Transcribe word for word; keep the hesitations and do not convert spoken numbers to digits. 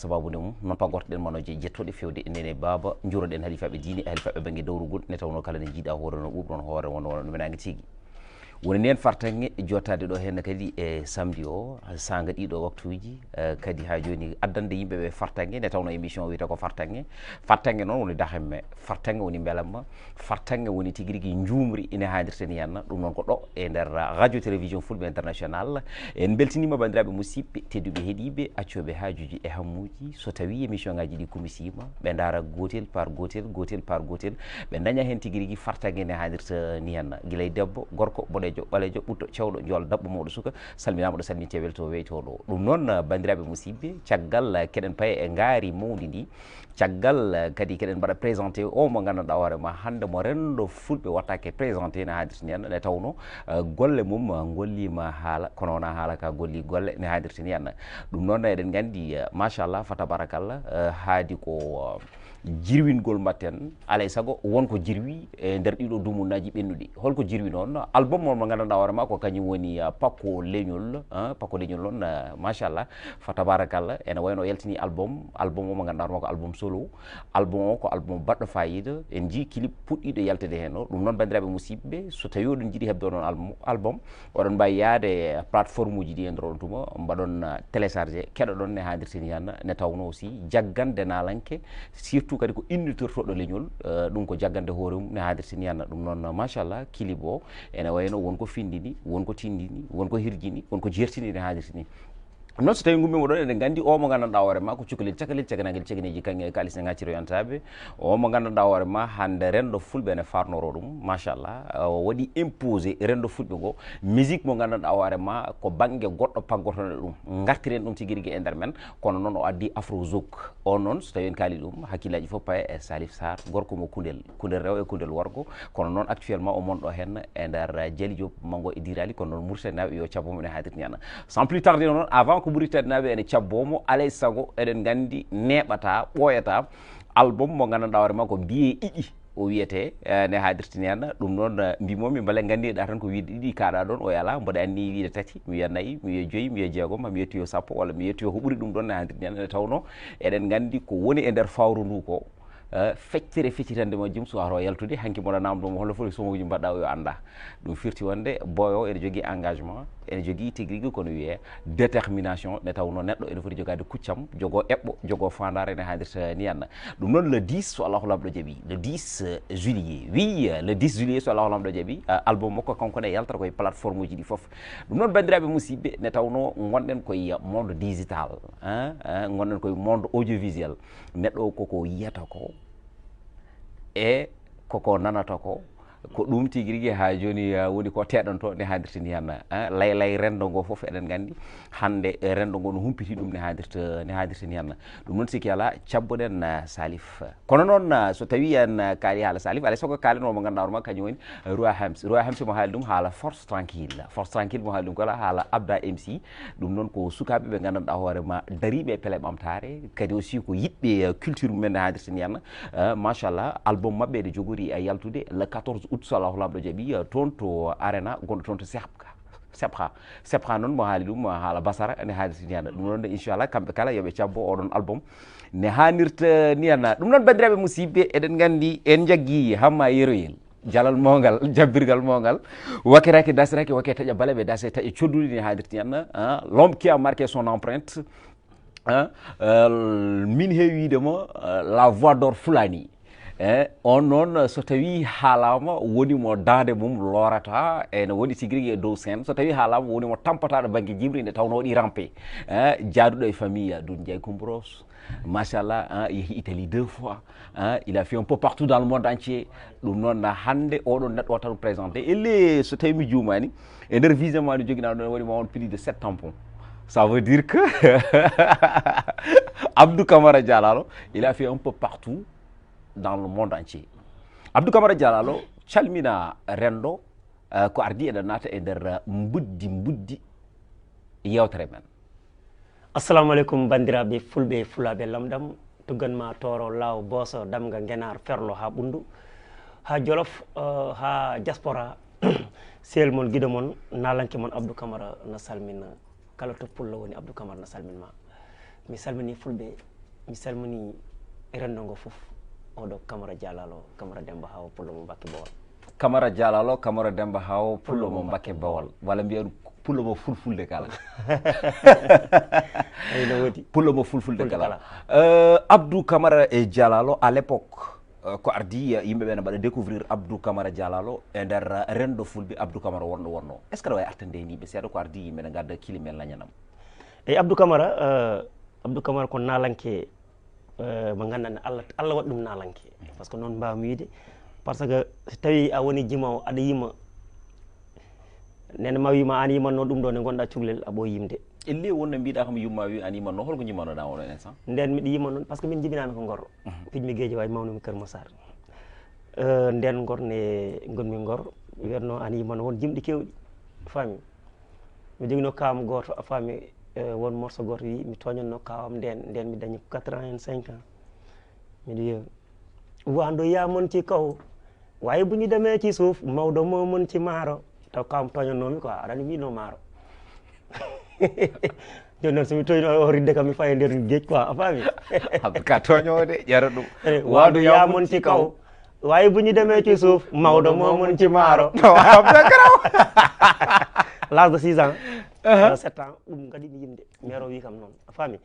Sababu nde mum noon pagortoɗen manoje jettoɗe fewde e nene baaba, njuroɗen halifaɓe diine, halifaɓe bangge dawrugol, nde tawnoo kala nde jiiɗa hoore no ɓuuɓɗon hoore wonno wonno ɗum ene anndi tigi. Woni nen fartange jottaade ɗo heen kadi e samedi o, saanga ɗiɗo waktuuji, eh, kadi haa jooni addande yimɓe ɓe fartange, nde tawnoo émission wiyata ko fartange. Fartange noon woni dahemme, fartange woni mbelamma, fartange woni tigi rigi njuumri ine haadirta ni henna. Ɗum noon ko ɗo e nder Radio Télévision Fulɓe International. En mbeltiniima banndiraaɓe musidɓe tedduɓe heɗiiɓe, accooɓe haajuuji e hammuuji. So tawii émission ngaji ɗi kumisiima, ɓe ndaara gootel par gootel, gootel par gootel, ɓe ndaña heen tigi rigi fartange ne haadirta ni henna. Gila e debbo, gorko, boɗeejo, ɓaleejo, ɓutto, cewɗo, njool, daɓɓo, mawɗo, suka, salminaama ɗo salmintee welto weyto ɗo. Ɗum noon, banndiraaɓe musidɓe, caggal keɗen paye e ngaari mawndi ndi, caggal, eh, kadi keɗen mbaɗa présenté o mo nganndanɗaa hoore ma hannde mo renndo fulɓe wattaake présenté ne haadirta ni henna, nde tawnoo, eh, golle mum, eh, ngolliima haala, kono wonaa haala ka golli golle ne haadirta ni henna. Ɗum noon eɗen nganndi, eh, machallah, fa tabarakallah, eh, haadi ko, eh, jirwingol mbaɗten, alay sago won ko jirwi e nder ɗiɗo dumunnaaji ɓennuɗi. Holko jirwi noon? Album mo, mo nganndanɗaa hoore ma ko kañum woni, eh, Pakko Leñol, eh, Pakko Leñol noon, eh, machallah, fa tabarakallah, ene wayno yaltini album, album o mo nganndanɗaa hoore ma ko album solo, album o ko album baɗɗo fayida, en njii clip puɗɗiiɗo yaltude heen o. Ɗum noon, banndiraaɓe musidɓe, so tawii oɗon njiɗi heɓde oɗon album, album, oɗon mbaawi yahde e plateforme uji ɗi e nder on tuma, mbaɗon, uh, téléchargé, keɗoɗon ne haadirta ni henna, nde tawnoo aussi jaggande naalanke, surtout kadi ko innitortooɗo leñol, uh, ɗum ko jaggande hoore mum ne haadirta ni henna. Ɗum noon, machallah, clip o ene wayno won ko findini, won ko tindini, won ko hirjini, won ko jertini ne haadirta ni. Noon so tawii ngummiima ɗoon, eɗen nganndi o mo nganndanɗaa hoore ma ko cukalel cakalel caganagel caganeeji kaŋŋe e kaalis ne ŋacciro yantaaɓe. O mo nganndanɗaa hoore ma hannde renndo fulɓe ene farnoro ɗum, machallah. O waɗi imposé renndo fulɓe ngo, musique mo nganndanɗaa hoore ma ko bannge goɗɗo paggotono ɗum. Ngartiren ɗum tigi rigi e nder men, kono noon o addi Afro Zouk. O noon so tawii en kaali ɗum, hakkillaaji fof paye e Salif Sarr, gorko mo Kundel, Kundel rewo e Kundel worgo. Kono noon actuellement o mon ɗo heen e nder Jali Diop, Mango e Dirali, kono noon Mauritanie naaɓe yo cabbo mo ene haadirta ni henna. Sans plus tarder noon, avant ko Mauritanie naaɓe ene cabbo mo, alay sago eɗen nganndi neeɓata, ɓooyata, album mo nganndanɗaa hoore ma ko mbiye ɗiɗi o wiyetee, eh, ne haadirta ni henna. Ɗum noon, eh, mbimomi mbele nganndiɗaa tan ko wiide ɗiɗi kaaɗa ɗoon o yalaa, mboɗo anni wiide tati, mi wiya nayi, mi wiya joyi, mi wiya jeegom, mi wiya tiyo sappo, walla mi wiya tiyo ko ɓuri ɗum ɗoon ne haadirta ni henna. Nde tawnoo eɗen nganndi ko woni e nder fawru ndu ko, eh, feccere feccitande majjum so waro yaltude, hanki mboɗo namdo mo holno foti somoji mbaɗɗa o yo annda. Ɗum firti wonde boy o ene jogii engagement, ene jogii tigi rigi kono wiyee détermination, nde tawnoo neɗɗo ene foti jogaade kuccam, jogoo eɓɓo, jogoo faandaare ne haadirta ni henna. Ɗum noon le dix, so Allahu Laamɗo jaɓi, le dix, euh, juillet, oui, euh, le dix juillet, so Allahu Laamɗo jaɓi, euh, album makko kanko ne yaltata koye plateforme uji ɗi fof. Ɗum noon, banndiraaɓe musidɓe, nde tawnoo ngonɗen koye monde digital, hein, hein, ngonɗen koye monde audiovisuel. Neɗɗo o koko yiyata ko e koko nanata ko, ko ɗum tigi rigi haa jooni, ah, woni ko teɗanto ne haadirta ni henna, ah, lay lay renndo ngo fof eɗen nganndi hannde, eh, renndo ngo no humpiti ɗum ne haadirta, ne haadirta ni henna. Ɗum noon sikki alaa, cabboɗen, ah, Salif. Kono noon, ah, so tawii en, ah, kaali haala Salif, alay sago kaalen o mo nganndanɗaa hoore ma kañum woni Roi Hems. Roi Hems mo haali ɗum haala Force Tranquille. Force Tranquille mo haali ɗum kala haala Abda M C. Ɗum noon ko sukaaɓe ɓe nganndanɗaa hoore ma dariiɓe e pele ɓamtaare, kadi aussi ko yiɗɓe, eh, culture mumen ne haadirta ni henna. Eh, machallah, album maɓɓe ene jogori e yaltude le quatorze août, so Allahu Laamɗo jaɓi, eh, toon to Arena, gonɗo toon to Sehapka. Sepha. Sepha noon mo haali ɗum, haala Basara, ne haadirta ni henna. Ɗum noon, inchallah, kamɓe kala yo ɓe cabbo oɗon album ne haadirta ni henna. Ɗum noon, banndiraaɓe musidɓe, eɗen nganndi en njaggi Hamma Yeroyel. Jalal mawngal, jabbirgal mawngal. Wakiraki dasiraki, wake taƴa baleɓe dase, taƴa codduɗi ne haadirta ni henna. Ah, l'homme qui a marqué son empreinte. Hein? Euh, min heewi wiide mo, euh, la voix d'or Fulani. Eh, on noon, so tawii haalaama, woni mo daande mum loorata, ene woni tigi rigi e dow scène. So tawii haalaama, woni mo tampataaɗo bannge jimri, nde tawnoo waɗi rampe. Eh, jaaduɗo e famille, Doudou Ndiaye Coumba Rose. Machallah, hein, yehi Italie deux fois. Hein, il a fait un peu partout dans le monde entier. Ɗum noon, hannde oɗon neɗɗo o tan présenté. Ellee, so tawii mi juumaani, e nder visa ma no joginaa ɗon, waɗi ma on plus de sept tampons. Ça veut dire que Abdou Camara Jalalo, il a fait un peu partout dans le monde entier. Abdou Camara Jalalo, calmina renndo, eh, ko ardi eɗen naata e nder, eh, mbuddi, mbuddi yewtere men. Assalamu aleykum, banndiraaɓe fulɓe, fulaaɓe lamɗam, tuggan ma tooro, laaw, booso, damga, ngenaar, ferlo haa ɓunndu, haa Jolof, eh, haa diaspora. Sehil mon, giɗo mon, naalanke mon Abdou Camara na salmina. Kala to pullo woni, Abdou Camara na salmin ma. Mi salmini fulɓe, Mi salmini renndo ngo fof. Oɗo Camara Jalalo, Camara Demba Hawo, pullo mo Mbakke Bawol. Camara Jalalo, Camara Demba Hawo, pullo mo Mbakke Bawol. Walla mbiya ɗum pullo mo fulfulde kala. Eyi, no woodi. Pullo mo fulfulde kala. Euh, Abdou Camara e Jalalo, à l'époque, euh, ko ardi, euh, yimɓe ɓe ne mbaɗa découvrir Abdou Camara Jalalo e nder, euh, renndo fulɓe. Abdou Camara wonɗo wonno. Est-ce que aɗa wawi artande en yimɓe seeɗa ko ardi yimɓe ne ngadda kilim en lañanam? Eyi, Abdou Camara, euh, Abdou Camara ko naalanke, euh, mo ngannduɗaa Allah, Allah waɗi ɗum naalanke. Par ce que noon mbaawmi wiyde. Par ce que so tawi a woni jimoowo, aɗa yima, nden ma wima an yimanno ɗum ɗo nde gonɗa cuklel, a ɓooyi yimde. Elli wonno mbiɗa kam yumma wi an yimanno, holko jimanoɗa oɗo instant? Nden miɗo yimanno, par ce que min jibinami ko Ngor. Pijmi Guédiawaye, mawnumi Kër Massar. Euh, nden Ngor ne gonmi Ngor, wiyatno an yimanno won jimɗi kewɗi. Faami? Mi jogino kawam gooto, a faami, euh, won morso gooto wi mi tooñanno kawam nden, nden mi dañi quatre ans et cinq ans. Miɗo wiya, "Waandu yaa mën ci kaw, waaye bu ñu demee ci suuf, Maodo moo mën ci maaro." Taw kawam tooñannoomi quoi, aɗa anndi mi yiɗno maaro. Jooni noon so mi tooñi o ridde kam mi fayi e nder geej quoi, a faami? Abdou ka tooñoowo de, ƴara ɗum. Eh, "Waandu yaa mën ci kaw, waaye bu ñu demee ci suuf, Maodo moo mën ci maaro." L'âge de six ans, euh, sept ans, ɗum kadi mi yimde. Mero wi kam noon, a faami?